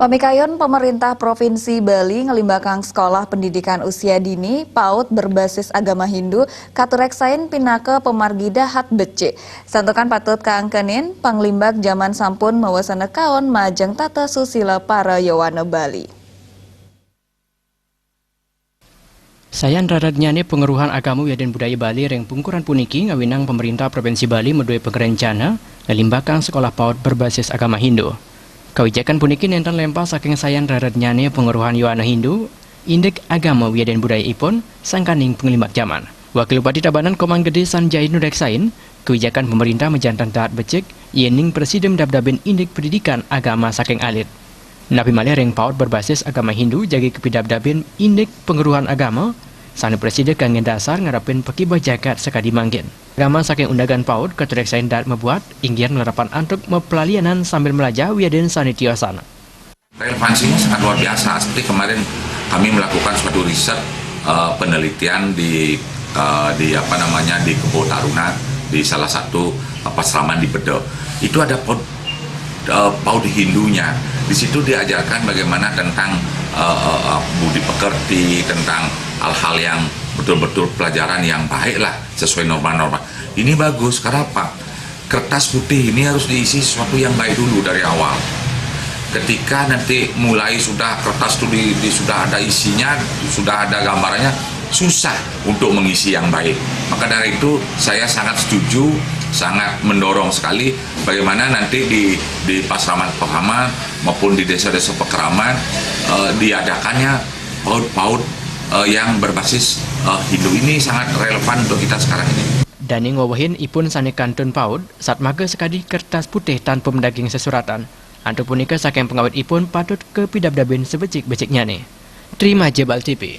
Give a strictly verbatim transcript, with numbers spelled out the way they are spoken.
Pamikayun pemerintah Provinsi Bali ngelimbakang sekolah pendidikan usia dini PAUD berbasis agama Hindu katureksain pinaka pemargi dahat becik. Santukan patut kaangkenin, panglimbak jaman sampun mawasana kaon majeng tata susila para yowana Bali. Sayan raradnyane pangeruhan agama wiadin budaya Bali ring pungkuran puniki ngawinang pemerintah Provinsi Bali madue pangrencana ngelimbakang sekolah PAUD berbasis agama Hindu. Kawijakan puniki nenten lempas saking sayan raradnyane pangeruhan yowana Hindu, indik agama wiadin budaya ipun, sangkaning panglimbak jaman. Wakil Bupati Tabanan Komang Gede Sanjaya nureksain, kawijakan pemerintah majanten dahat becik, yening prasida madabdabin indik pendidikan agama saking alit. Napi malih ring PAUD berbasis agama Hindu jagi kapidabdabin indik pangeruhan agama, sane prasida kangge dasar ngarepin pakibeh jagat sakadi mangkin. Agama saking undagan PAUD katureksain dahat mabuat, inggih nglarapan antuk maplalianan sambil malajah wiadin sane tiosan. Relevansinya sangat luar biasa. Seperti kemarin kami melakukan suatu riset, eh, penelitian di, eh, di apa namanya, di Kebo Taruna, di salah satu, eh, pasraman di Bedo. Itu ada PAUD, eh, PAUD Hindunya. Di situ diajarkan bagaimana tentang, eh, eh, eh, budi pekerti, tentang hal-hal yang betul-betul pelajaran yang baik lah, sesuai norma-norma. Ini bagus, kenapa? Kertas putih ini harus diisi sesuatu yang baik dulu dari awal. Ketika nanti mulai sudah kertas itu di, di- sudah ada isinya, sudah ada gambarannya, susah untuk mengisi yang baik. Maka dari itu saya sangat setuju, sangat mendorong sekali bagaimana nanti di di pasraman-pasraman maupun di desa-desa pekeraman, eh, diadakannya PAUD-PAUD, eh, yang berbasis, eh, Hindu. Ini sangat relevan untuk kita sekarang ini. Daning wewehin ipun sane kantun PAUD, satmaka sakadi kertas putih tanpa madaging sesuratan. Antuk punika saking pangawit ipun patut kapidabdabin sabecik-beciknyane. Trima Jebal T V.